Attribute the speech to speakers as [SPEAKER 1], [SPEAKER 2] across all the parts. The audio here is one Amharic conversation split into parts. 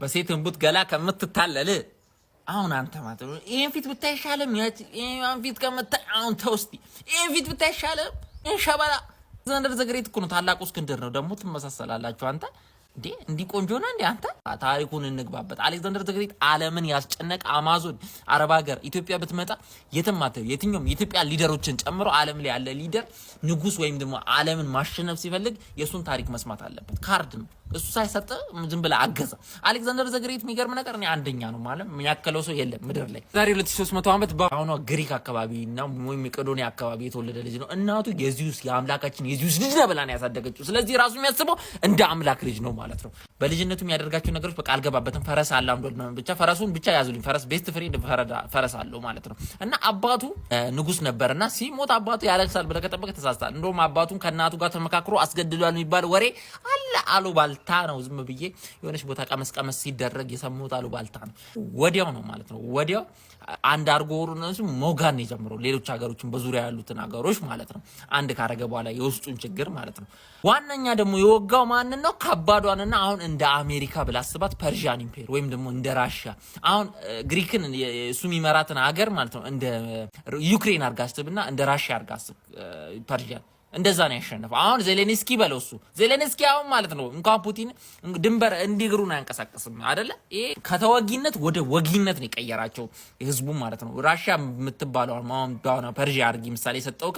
[SPEAKER 1] በሴት እንቡት ገላ ከምትታለል አሁን አንተ ማለት ነው ይሄን ፊት ብታይ አይሻልም? ይሄን ፊት ከምታይ አሁን ተው እስቲ፣ ይሄን ፊት ብታይ አይሻልም? ይሄን ሸበላ አሌክዛንደር the Great እኮ ነው፣ ታላቁ እስክንድር ነው። ደግሞ ትመሳሰላላችሁ። አንተ እንዴ እንዲህ ቆንጆ ነህ እንዴ አንተ? ታሪኩን እንግባበት። አሌክዛንደር the Great ዓለምን ያስጨነቀ አማዞን፣ አረብ ሀገር፣ ኢትዮጵያ ብትመጣ የትም አትሄድ። የትኛውም የኢትዮጵያ leader ኦችን ጨምሮ ዓለም ላይ ያለ leader፣ ንጉስ ወይም ደግሞ ዓለምን ማሸነፍ ሲፈልግ የእሱን ታሪክ መስማት አለበት። ካርድ ነው እሱ፣ ሳይሰጥ ዝም ብለህ አገዛ። አሌክዛንደር the Great የሚገርም ነገር እኔ አንደኛ ነው ማለት የሚያክለው ሰው የለም ምድር ላይ። ዛሬ 2300 ዓመት በአሁኗ ግሪክ አካባቢ እና ወይም መቄዶኒያ አካባቢ የተወለደ ልጅ ነው። እናቱ የዚዩስ፣ የአምላካችን የዚዩስ ልጅ ነው ብላ ነው ያሳደገችው። ስለዚህ ራሱ የሚያስበው እንደ አምላክ ልጅ ነው ማለት ነው። በልጅነቱ የሚያደርጋቸው ነገሮች በቃ አልገባበትም። ፈረስ አላምዷል ምናምን፣ ብቻ ፈረሱን ብቻ ያዙልኝ። ፈረስ best friend ፈረስ አለው ማለት ነው። እና አባቱ ንጉስ ነበርና ሲሞት አባቱ ያለቅሳል ብለህ ከጠበቅህ ተሳስተሃል። እንደውም አባቱን ከእናቱ ጋር ተመካክሮ አስገድሏል የሚባል ወሬ አለ። አሉባልታ ነው። ዝም ብዬ የሆነች ቦታ ቀመስ ቀመስ ሲደረግ የሰማሁት አሉባልታ ነው። ወዲያው ነው ማለት ነው። ወዲያው አንድ አርጎ እነሱ መውጋት ነው የጀመረው። ሌሎች ሀገሮችን፣ በዙሪያ ያሉትን ሀገሮች ማለት ነው። አንድ ካረገ በኋላ የውስጡን ችግር ማለት ነው። ዋነኛ ደግሞ የወጋው ማንን ነው? ከባዷንና አሁን እንደ አሜሪካ ብላ አስባት Persian Empire ወይም ደግሞ እንደ ራሽያ፣ አሁን ግሪክን እሱ የሚመራትን ሀገር ማለት ነው፣ እንደ ዩክሬን አርጋ አስብና እንደ ራሽያ አርጋ አስብ ፐርዢያን፣ እንደዛ ነው ያሸነፈው። አሁን ዜሌንስኪ በለው፣ እሱ ዜሌንስኪ አሁን ማለት ነው እንኳን ፑቲን ድንበር እንዲግሩን አያንቀሳቅስም አይደለ? ይሄ ከተወጊነት ወደ ወጊነት ነው የቀየራቸው ህዝቡ ማለት ነው። ራሽያ የምትባለው አሁን ፐርዢያ አድርጊ ምሳሌ የሰጠው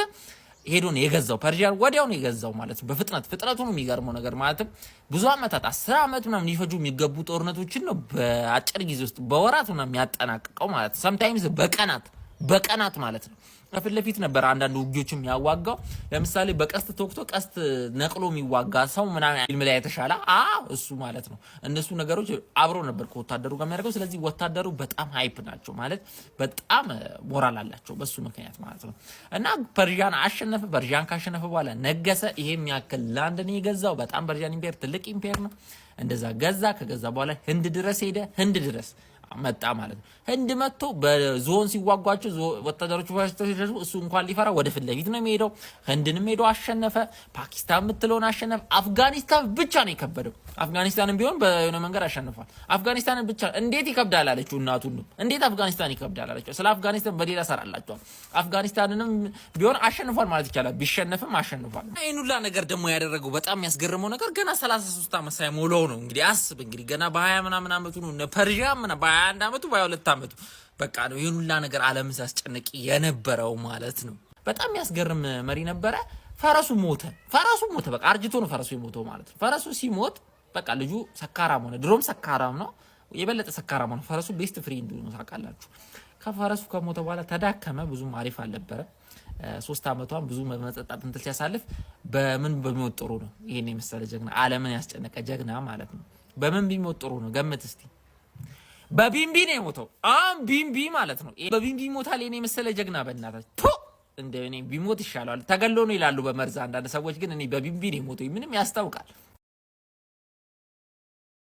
[SPEAKER 1] ሄዶ ነው የገዛው። ፐርዢያን ወዲያው ነው የገዛው ማለት ነው። በፍጥነት፣ ፍጥነቱ ነው የሚገርመው ነገር። ማለትም ብዙ ዓመታት፣ 10 ዓመት ምናምን ሊፈጁ የሚገቡ ጦርነቶችን ነው በአጭር ጊዜ ውስጥ፣ በወራት ምናምን የሚያጠናቅቀው ማለት ነው። Sometimes በቀናት፣ በቀናት ማለት ነው። ከፊት ለፊት ነበር አንዳንድ ውጊዎች የሚያዋጋው። ለምሳሌ በቀስት ተወግቶ ቀስት ነቅሎ የሚዋጋ ሰው ምናምን ፊልም ላይ የተሻለ እሱ ማለት ነው። እነሱ ነገሮች አብሮ ነበር ከወታደሩ ጋር የሚያደርገው። ስለዚህ ወታደሩ በጣም hype ናቸው፣ ማለት በጣም ሞራል አላቸው በሱ ምክንያት ማለት ነው። እና ፐርዣን አሸነፈ። ፐርዣን ካሸነፈ በኋላ ነገሰ። ይሄም ያክል land ነው የገዛው። በጣም Persian Empire ትልቅ empire ነው። እንደዛ ገዛ። ከገዛ በኋላ ህንድ ድረስ ሄደ። ህንድ ድረስ መጣ ማለት ነው። ህንድ መጥቶ በዝሆን ሲዋጓቸው ወታደሮቹ ሲሸሹ እሱ እንኳን ሊፈራ ወደ ፊት ለፊት ነው የሚሄደው። ህንድንም ሄዶ አሸነፈ። ፓኪስታን የምትለውን አሸነፈ። አፍጋኒስታን ብቻ ነው የከበደው። አፍጋኒስታንም ቢሆን በሆነ መንገድ አሸንፏል። አፍጋኒስታንን ብቻ እንዴት ይከብዳል አለችው እናቱን። እንዴት አፍጋኒስታን ይከብዳል አለችው። ስለ አፍጋኒስታን በሌላ ሰራላቸዋል። አፍጋኒስታንንም ቢሆን አሸንፏል ማለት ይቻላል። ቢሸነፍም አሸንፏል። ይህን ሁላ ነገር ደግሞ ያደረገው በጣም የሚያስገርመው ነገር ገና 33 ዓመት ሳይሞላው ነው። እንግዲህ አስብ፣ እንግዲህ ገና በ20 ምናምን ዓመቱ ነው ፐርዣ ምና በ21 ዓመቱ፣ በ22 ዓመቱ በቃ ነው ይህን ሁላ ነገር ዓለምን ሲያስጨንቅ የነበረው ማለት ነው። በጣም የሚያስገርም መሪ ነበረ። ፈረሱ ሞተ። ፈረሱ ሞተ። በቃ አርጅቶ ነው ፈረሱ የሞተው ማለት ነው። ፈረሱ ሲሞት በቃ ልጁ ሰካራም ሆነ። ድሮም ሰካራም ነው፣ የበለጠ ሰካራም ሆነ። ፈረሱ best friend ነው ታውቃላችሁ። ከፈረሱ ከሞተ በኋላ ተዳከመ። ብዙም አሪፍ አልነበረ። 3 ዓመቷን ብዙ መጠጣት እንትን ሲያሳልፍ በምን በሚሞት ጥሩ ነው? ይሄን የመሰለ ጀግና፣ ዓለምን ያስጨነቀ ጀግና ማለት ነው። በምን ቢሞት ጥሩ ነው? ገምት እስቲ። በቢምቢ ነው የሞተው። አሁን ቢምቢ ማለት ነው። በቢምቢ ሞታል። የኔ የመሰለ ጀግና በእናታችሁ እንደ እኔ ቢሞት ይሻለዋል። ተገሎ ነው ይላሉ በመርዝ አንዳንድ ሰዎች፣ ግን እኔ በቢምቢ ነው የሞተው። ምንም ያስታውቃል።